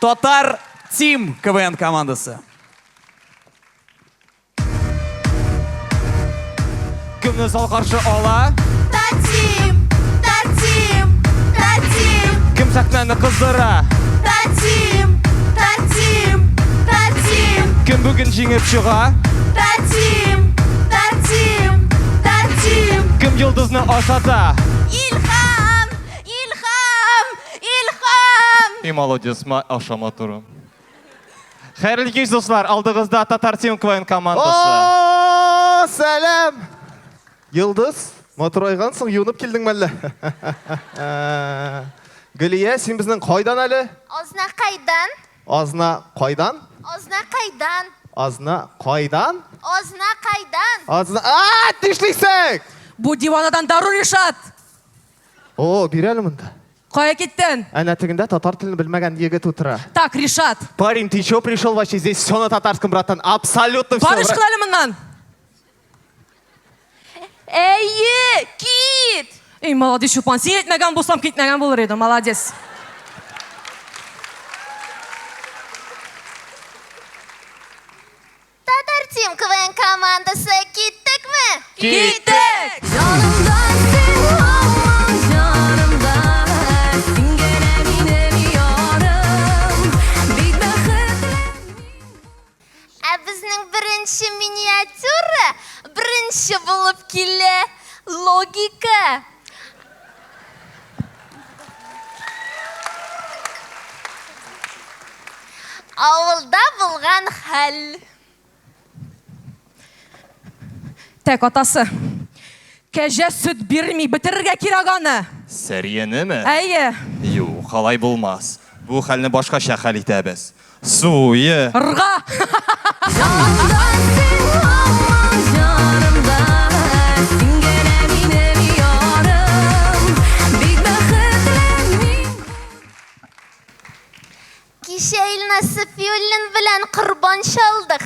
Татар Тим КВН командасы. Кемне зал каршы ала? Татим, татим, татим. Кем сәхнәне кыздыра? Татим, татим, татим. Кем бүген җиңеп чыга? Татим, татим, татим. Кем йолдызны ашата? Илһам, Илһам, Илһам. И молодец, аша матурым. Хәерле кич, дуслар! Алдыгызда Татар Тим КВН командасы. О, сәлам! Йолдыз, матурайгансың, юынып килдеңме әллә? Гөлия, син безнең кайдан әле? Азна кайдан? Азна кайдан? Азна кайдан? Азна кайдан? Азна кайдан? Азна... А, нишлисең? Бу диванадан дару Ришат! О, бир әле монда. Кая киттең? Әнә тегендә татар телен белмәгән егет утыра. Так, Ришат. Парень, ты чё пришел вообще? Здесь все на татарском, братан. Абсолютно все. Бар ычкын әле моннан. Әйе, кит! Эй, молодец, Чулпан. Син әйтмәгән булсам, китмәгән булыр идем. Молодец. Татар Тим КВН командасы киттекме? Киттек! Җанымда син һаман җанымда, Син генә минем ярым, Бик бәхетле мин. Ә безнең беренче миниатюра беренче булып килә. Логика. Авылда булган хәл. Тәк, атасы. Кәҗә сөт бирми, бетерергә кирәк аны. Сәриянеме? Әйе. Юк, алай булмас. Бу хәлне башкача хәл итәбез. Суе. Рга! Җанымда син һаман җанымда, Син генә минем ярым, Бик бәхетле мин. Кичә Илназ Сафиуллин белән корбан чалдык.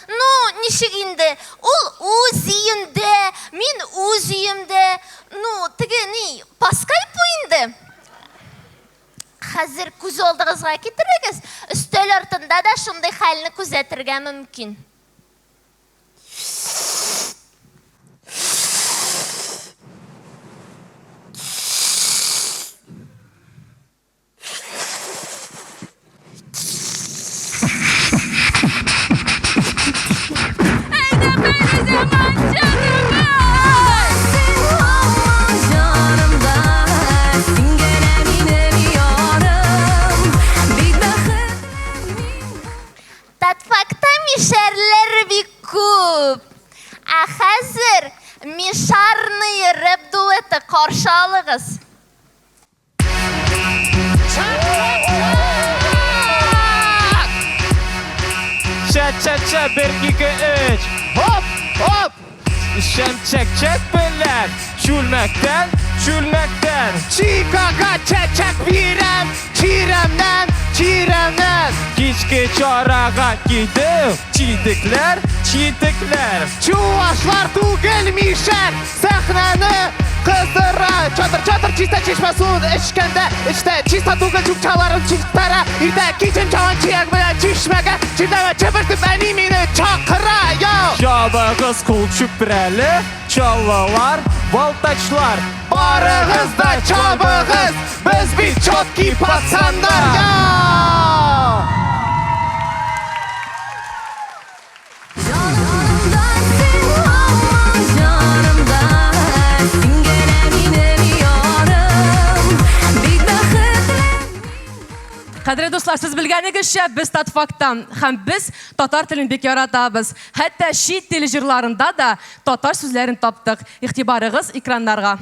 Ну, ничек инде? Ул үз өендә, мин үз өемдә. Ну, теге ни, по скайпу инде. Хәзер күз алдыгызга китерегез, өстәл артында да шундый хәлне күзәтергә мөмкин. Татфакта мишәрләр бик күп. Ә хәзер Мишарные рэп дуэты каршы алыгыз. Чә-чә-чә, бер, ике, өч. Хоп, хоп. Эчәм чәк-чәк белән, чүлмәктән, чүлмәктән. Чикага чәчәк бирәм, чирәмнән, чирәмнән. Кичке чарага кидем, читекләр, читекләр. Чувашлар түгел мишәр, сәхнәне кыздыра. Чатыр-чатыр чиста чишмә суын эчкәндә, эчтә чиста түгел чүп-чаларын чистара. Иртә кичен чалан чияк белән чишмәгә, чирдәмә чебертеп әни мине чакыра. Йоу! Чабыгыз кул чүпрәле, чаллылар, балтачлар. Барыгыз да чабыгыз, без бит четкий пацаннар. Йоу! Җанымда син һаман җанымда, Син генә минем ярым, Бик бәхетле мин. Кадерле дуслар, сез белгәнегезчә, без Татфактан һәм без татар телен бик яратабыз. Хәтта чит тел җырларында да татар сүзләрен таптык. Игътибарыгыз экраннарга.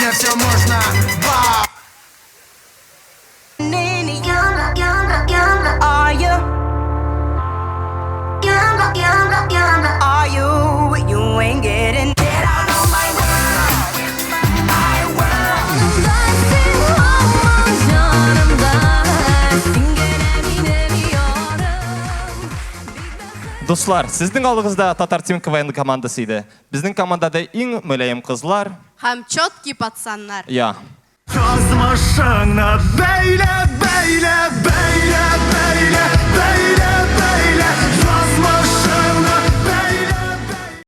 Мне все можно. Вау! Дуслар, сезнең алдыгызда Татар Тим КВН командасы иде. Безнең командада иң мөлаем кызлар. Һәм четкий пацаннар. Я. Язмышыңны бәйлә, бәйлә, бәйлә, бәйлә, бәйлә.